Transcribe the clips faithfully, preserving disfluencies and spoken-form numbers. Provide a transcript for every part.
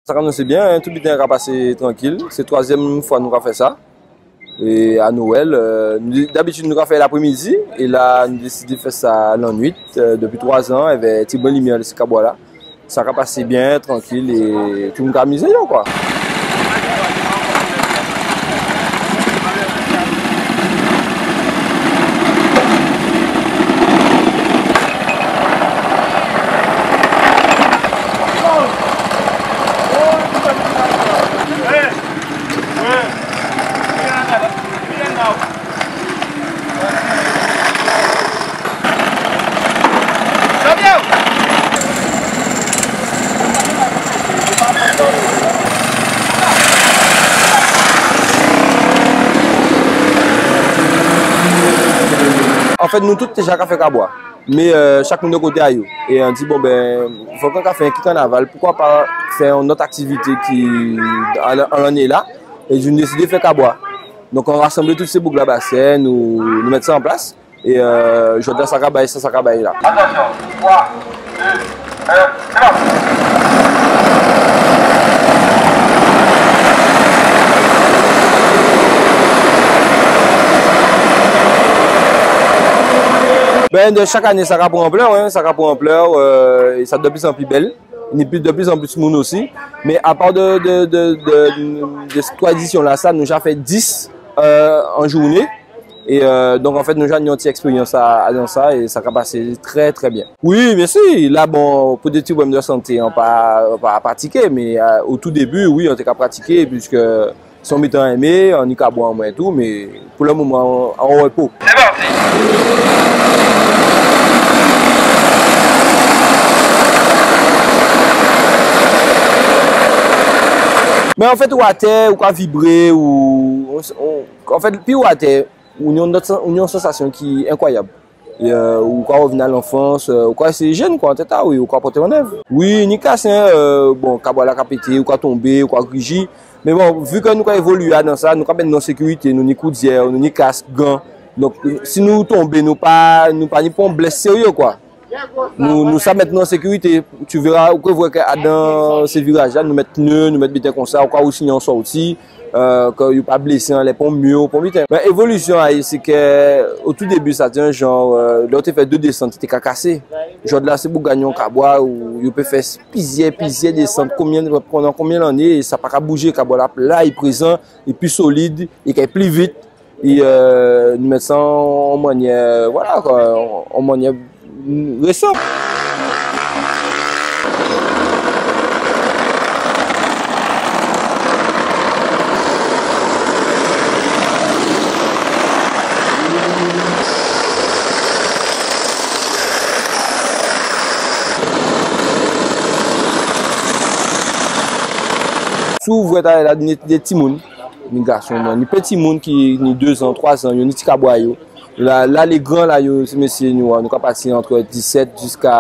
Sa ka anonsé byen, en, tout biten ka pasé trankil. Sé twazyèm fwa nou ka fè sa. É a Nwèl, euh, nou, dabitid nou ka fè laprémidi, é la nou désidé fè sa lannuit, euh, dépi twazan, èvè ti bwen limyè sé kabwa-la. Sa ka pasé byen, trankil, é tout moun ka amizé yo, kwa. Anfèt, nou tout té ja ka fè kabwa. Mé, euh, chak moun dè koté a yo. É an di, bon, ben, fòk an ka fè on ti kannaval, poukwa pa fè on lòt aktivité ki, an, an lanné-la. É nou désidé fè kabwa. Donk, an rasanblé tout sé boug-la Bastè, nou, nou mèt sa an plas. É, euh, jòdi-la, sa ka bay, sa, sa ka bay la. Attention, trois, deux, un, top. Ben, dè chak anné, sa ka pran anplè, wi, sa ka pran anplè, euh, é sa dè plis an plis bèl. Ni plis, dè plis an plis moun osi. Mé apa dè, dè, dè, dè, dè twa édisyon-lasa, nou ja fè dis, euh, an jouné. É, euh, donk, anfèt, nou ja ni on ti èkspéryans a, adan sa, é sa ka pasé trè, trè byen. Wi, byen si. La, bon, pou dé ti pwoblèm dè santé, an pa, pa pratiké, mé, euh, o tou débi, wi, an té ka pratiké, piskè sé on biten an enmé, an ni kabwa an mwen tou, mé pou lè moman, an, an rèpo. C'est parti. Mé anfèt, ou atè, ou ka vibré, ou, on, on, anfèt, pi ou atè, ou ni on lòt san-, ou ni on sansasyon ki enkwayab. É, euh, ou ka rèvin a lanfans, euh, ou ka rété jenn, kwa, an tèt a-w, wi, ou ka pòté manèv. Wi, ni kas, en, euh, bon, kabwa-la ka pété, ou ka tonbé, ou ka griji. Mé bon, vi kè nou ka évoliyé adan sa, nou ka mèt nou an sékirité, nou ni koudyè, nou ni kas, gan. Donk, si nou tonbé, nou pa, nou pa ni pon blès séryé, kwa. Nou, nou sa mèt nou an sékirité. Tu verras, ou ké vwè kè adan sé viraj-la, nou mèt pné, nou mèt biten kon sa, ou ka osi ni on sòti, euh, kè yo pa blésé anlè pon mi, pon biten. Mé évolisyon a-y, sé kè, o tou débi, sa té on jan, euh, lè ou té fè dé désant, té ka kasé. Jòdi-la, sé pou gannyé on kabwa, ou yo pé fè plizyè, plizyè désant, konbyen, pandan konbyen lanné, é sa pa ka boujé, kabwa-la, la, i prézan, i pli solid, i ka pli vit. É, euh, nou mèt sa an mannyè, vwala, kwa, an mannyè résan. Si ou vwè talè-la, ni dé timoun. Ni gason, mwen, ni pé timoun ki ni dé zan, twa zan, yo ni ti kabwa yo. La, la, lé gran la, yo, sé mésyé, nou, nou ka pati antrè disèt jiska,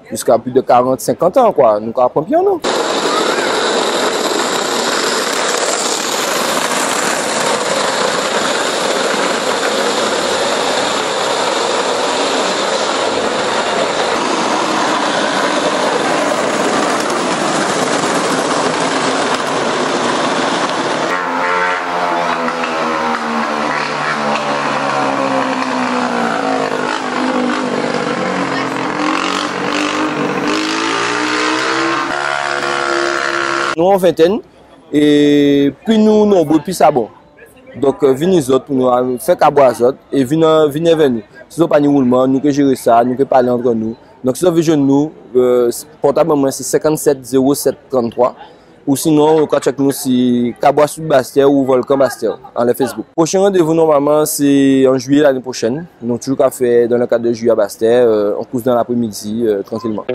jiska plis dè karant, senkant an, kwa. Nou ka pran pyé an nou. Nou an ventèn, é pli nou nonbré, pli sa bon. Donk, euh, vini zòt, nou a fè kabwa zòt, é vin, vin èvè nou. Si zòt pa ni woulman, nou ké jéré sa, nou ké palé antrè nou. Donk, si zòt vé jwenn nou, euh, pòtab an mwen, sé senkannsèt zéro sèt tranntwa. Ou sinon, ou ka tchèk nou si Kabwa Sud Bastè ou Volcan Bastè anlè Facebook. Pwochen randévou, nòmalman, sé an jwiyé lanné pwochèn. Nou toujou ka fè, dans le cadre de Juillet à Basse-Terre, euh, on kous dan laprémidi, euh, trankilman.